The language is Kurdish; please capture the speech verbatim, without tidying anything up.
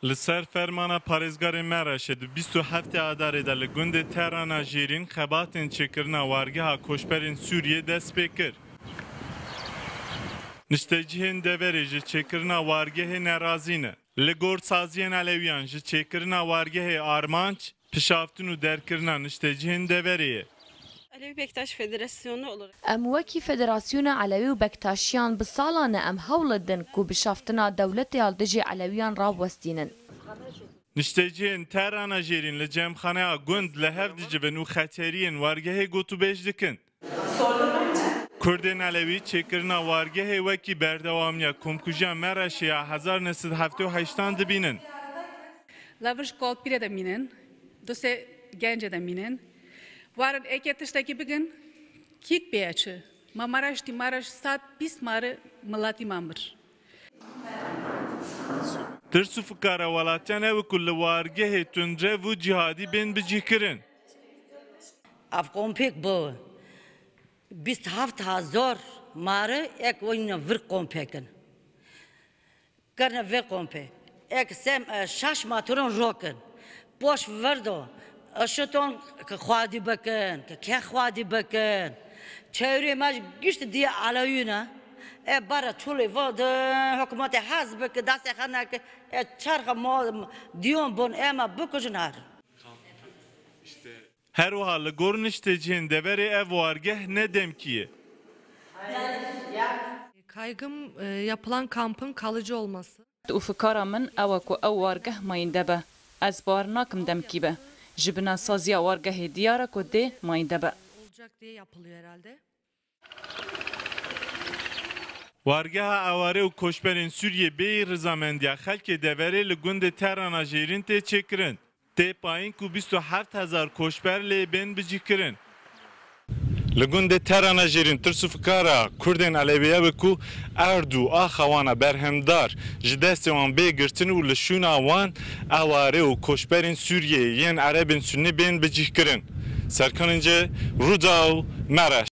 Li ser fermana parêzgarê Mereşê di bîst û heftê Adarê de li gundê Terana Jêrîn xebatên çêkirina wargeha koçberên Sûriyê dest pê kir. Niştecihên deverê ji çêkirina wargehê nerazî ne. Li gor saziyên Elewiyan ji çêkirina wargehê armanc, pişaftin û derkirina niştecihên deverê ye. Alevi Bektaş Federasyonu olarak. Em wekî Federasyona Elewî û Bektaşiyan bi salan e em hewl didin ku bişaftina dewletê ya li dijî Elewiyan rawestînin. Niştecihên Terana Jêrîn li cemxaneya gund li hev dicivin û xeteriyên wargehê gotûbêj dikin. Kurdên Elewî çêkirina wargehê wekî berdewamiya komkujiya Mereşê ya hezar neh sed heftê û heştan dibînin. La vir ji Kolpîrê de mînin, dosê Gencê de mînin. Warin êkê tiştekî bigin, kîk pê ye çi? Ma Maraş tî Maraş sat bîst marî milatî ma mir. Tirs û fikara welatiyan ew e ku li wargehê tundrev û cîhadî bên bicihkirin. Ev kompêk bi bîst heft hezar marî ek weyne vir kompêk in. Kirine vê kompê. Ek sem, e, şeş matoran rokin. Poş vir do. Işiton ki xwedî bikin, ki kê xwedî bikin. Çewrê me ji gişt diye alawî ne. E, bara çolê vo di hikûmetê hez biki, destê xwe neke. E, çerxe ma diyon bun, e, me bikujin herin. Her wiha li gor niştecihên deverê ev wargeh ne demkî ye. Kaygım, e, yapılan kampın kalıcı olması. Û fikara min ew e ku ew wargeh mayînde be. Ez bawer nakim demkî be. Ji binasaziya wargehê diyar e ku dê mayînde be. Olacak diye yapılıyor herhalde. Wargeha eware û koçberên Sûriyê bêyî rizamendiya xelkê deverê li gundê Terana Jêrîn tê çêkirin. Tê payîn ku bîst û heft hezar koçber lê bên bicihkirin. Li gundê Terana Jêrîn tirs û fikara Kurdên Elewî ew e ku erd û axa wan a berhemdar ji destê wan bê girtin û li şûna wan eware û koçberên Sûriyeyê yên Erebên Sunnî bên bicihkirin. Serkan Înce, Rûdaw, Mereş.